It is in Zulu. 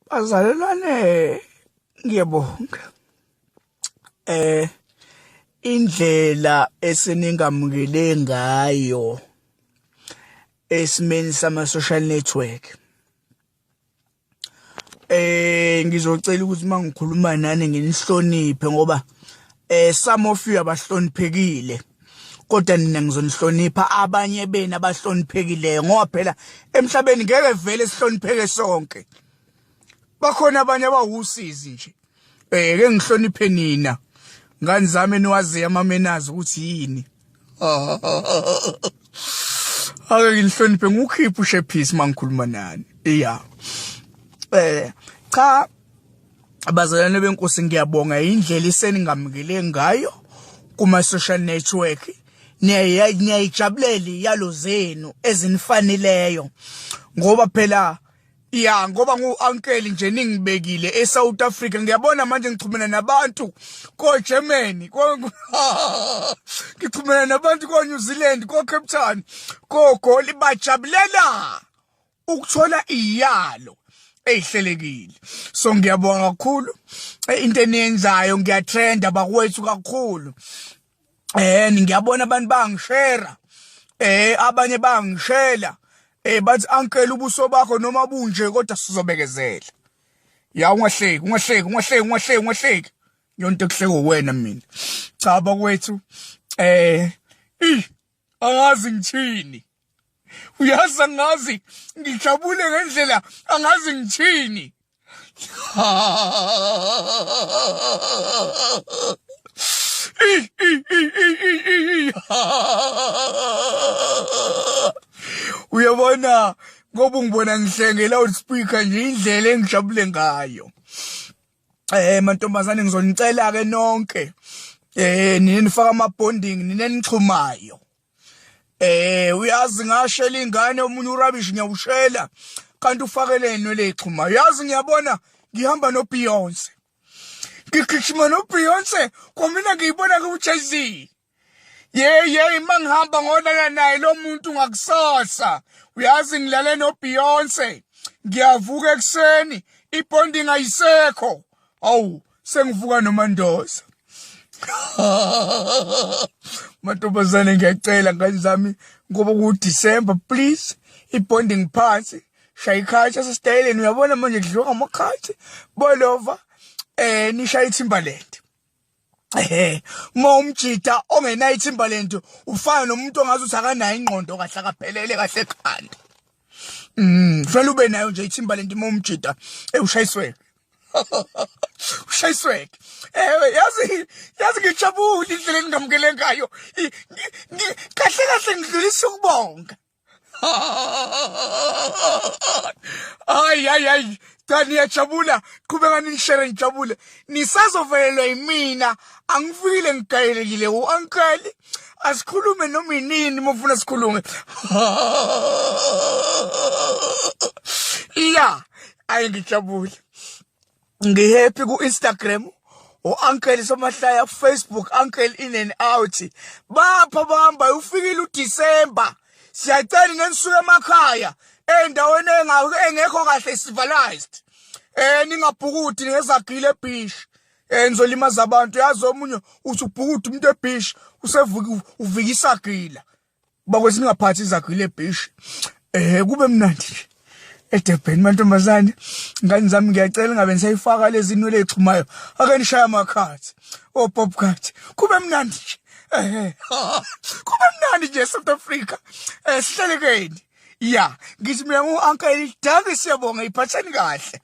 Bazalelwane ngiyabonga. Eh indlela eseningamukele ngayo esimeni sama social network. Eh ngizocela ukuthi mangikhuluma nani nginihloniphe ngoba eh some of you abahloniphekile. Kodwa nina ngizonihlonipha abanye benu abahloniphekileyo ngoba phela emhlabeni ngeke vele sihlonipheke sonke. Bakhona abanye abawusizi nje. Eh ke ngihloniphe nina. Ngani zami niwazi amamenazi ukuthi yini. Ake nginihloniphe ngukhiphe ushephisi mangikhuluma nani. Yeah. Eh cha abazalwane benkosi ngiyabonga indlela iseningamukele ngayo kuma social network niyayijabulela iyalo zenu ezinifaneleyo ngoba phela ya ngoba ngu-uncle nje ningibekile e-South Africa ngiyabona manje ngixhumana nabantu ko-Germany ngixhumana nabantu ko-New Zealand ko-Cape Town koGoli bajabulela ukuthola iyalo ezihlelekile so ngiyabonga kakhulu eh, into eniyenzayo ngiyatrenda bakwethu kakhulu eh ngiyabona abantu bangishare eh abanye bangishela eh bathi uncle ubuso bakho noma bunje kodwa sizobekezela ya ungahleki ungahleki ungahleki ungahleki ungahleki yonke kuhleko wena mina cha bakwethu eh angazi ngithini uyazi angazi ngijabule ngendlela angazi ngithini uyabona ngoba ungibona ngihlenge loudspeaker nje indlela engijabule ngayo eh mantombazane ngizonicela ke nonke eh nini nifaka ama bonding nini nixhumayo Eh uyazi ngashela ingane omunye urubbish ngiyawushela kanti ufakele inwele exhumayo yazi ngiyabona ngihamba no Beyonce ngigijima no Beyonce kwamina ngiyibona ku Jay-Z ye ye mangihamba ngolala naye lo muntu ngakusasa uyazi ngilale no Beyonce ngiyavuka ekuseni ibonding ayisekho awu sengivuka nomandoza mantombazane ngiyacela ngane zami ngoba ku-December please ibonding phansi shaya ikhathi asesitayeleni uyabona manje kudliwa ngamakhathi bolova eh nishaya iTimberland ehe uma umjita ongenayo iTimberland ufana nomuntu ongazi ukuthi akanayo ingqondo kahle akaphelele kahle ekhanda kufanele ube nayo nje iTimberland uma umjita ewushayisweke ushayisweke ewe yazi yazi ngijabule indlela engingamukele ngayo kahle kahle ngidlulisa ukubonga hayi hayi hayi cha niyajabula qhubeka nishere nijabule nisazovelelwa yimina angifikile ngigayelekile u-ankeli asikhulume noma inini uma ufuna sikhulume iya ayi ngijabule ngihappy ku-Instagram u-uncle somahlaya Facebook uncle in and out bapha bahamba ufikile uDecember siyacela nenisuke emakhaya endaweni engekho kahle civilized eh ningabhukudi ngezagile ebeach eh nizolimaza abantu yazi omunye uthi ubhukuda umuntu ebeach usevuka uvika isagila bakwethi ningaphathi izagila ebeach eh kube mnandi nje eDurban mantombazane ngani zami ngiyacela ngabe nisayifaka lezi nwele ezixhumayo ake nishaya amakhathi o pop cut kube mnandi nje eh kube mnandi nje South Africa eh sihlelekeni ya ngithi mina ngu uncle danke siyabonga iphatheni kahle.